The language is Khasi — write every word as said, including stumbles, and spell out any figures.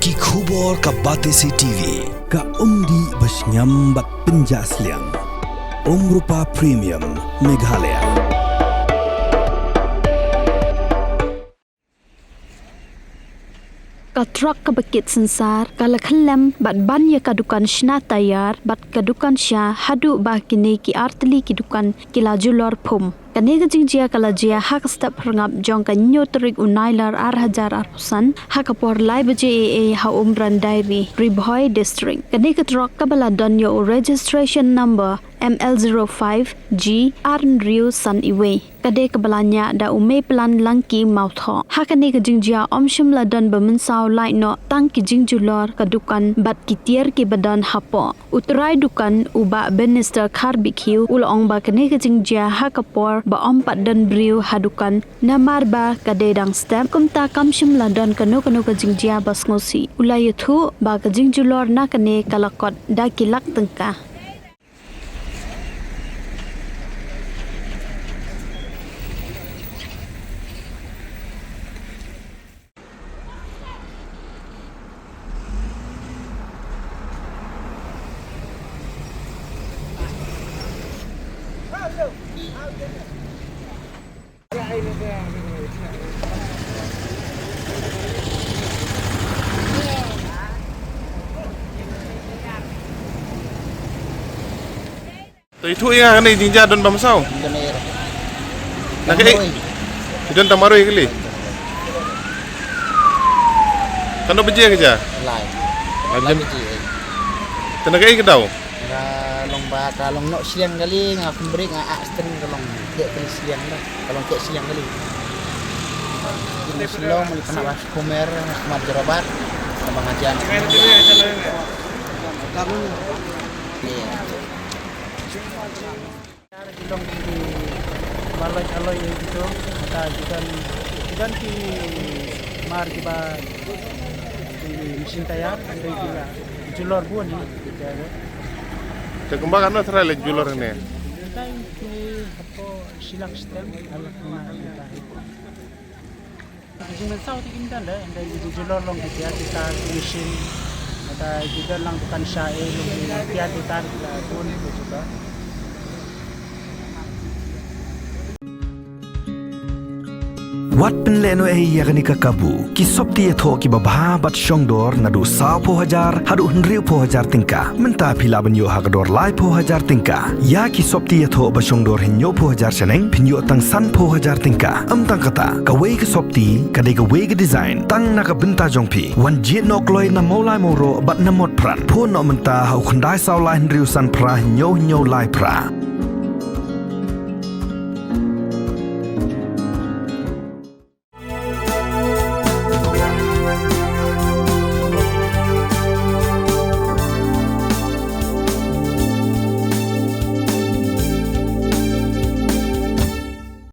Ki khubor ka Batesi T V, ka umdih ba shngiam bad pynjah sliang. Umrupa Premium, Meghalaya. Ka trok kaba kit synsar ka la khyllem bad ban ïa ka dukan shna tayar bad ka dukan sha, haduh ba kine ki artylli ki dukan ki la julor phum. Kane ka jingjia ka la jia ha ka step phyrngap jong ka hynñiew tarik u Nailar ar hajar arphew san, ha ka por lai baje eiei ha Umran Dairy, Ri Bhoi District. Kane ka trok kaba la don ïa u registration number M L zero five G ar hynriew san iwei, ka dei kaba la ñiah da u Meiplan Langki Mawthoh. Ha kane ka jingjia ym shym la don ba mynsaw lait noh, tang ki jingjulor ka dukan bad ki tiar kiba don hapoh. U trai dukan, u Bah Benister Kharbikiew, u la ong ba kane ka jingjia ha ka por ba ym pat don briew ha dukan, namar ba ka dei dang step, kumta kam shym la don kano kano ka jingjia ba sngewsih. U la ïathuh ba ka jingjulor na kane ka la kot da ki lak tyngka. To ïathuh ïa nga, kane jingjia don ba mynsaw? Don ïa. Na kaei? Don tang marwei kali. Katno baje ka jia? Lai. Lai baje. Te na kaei ka daw? Ka long ba ka long noh sliang kali, nga khum brake, nga ah steering, ka long keh kali sliang da. Ka long keh sliang kali. Ki Shillong mali, pynah ba Kumer, Kumer Jorabat, ba nga jan. Ki long ki ba loi aloi ïa kito, kata ki don, ki don ki mar kiba, ki machine tayar, hynrei ki la julor bun hi. Te kumba katno trai la julor ne? Kita ini hapo silang stem, anak na kita. Jingmynsaw te kim don da, hynrei ki julor long ki tiar ki tar, ki machine. Kata ki don lang dukan sha, eh, long ki tiar ki tar ki la bun ki julor. Wat pynlehnohei ïa kane ka kabu. Ki sopti ïathoh kiba bha bad shongdor naduh sawphew hajar haduh hynriewphew hajar tyngka. Mynta phi lah ban ïoh ha ka dor laiphew hajar tyngka. Ïa ki sopti ïathoh ba shongdor hynñiewphew hajar shaneng phin ïoh tang sanphew hajar tyngka. Ym tang kata, kawei ka sopti ka dei kawei ka design tang na ka bynta jong phi. Wan jied noh kloi na Mawlai Mawroh bad na Motphran. Phone noh mynta ha u khyndai saw lai hynriew san phra hynñiew hynñiew lai phra.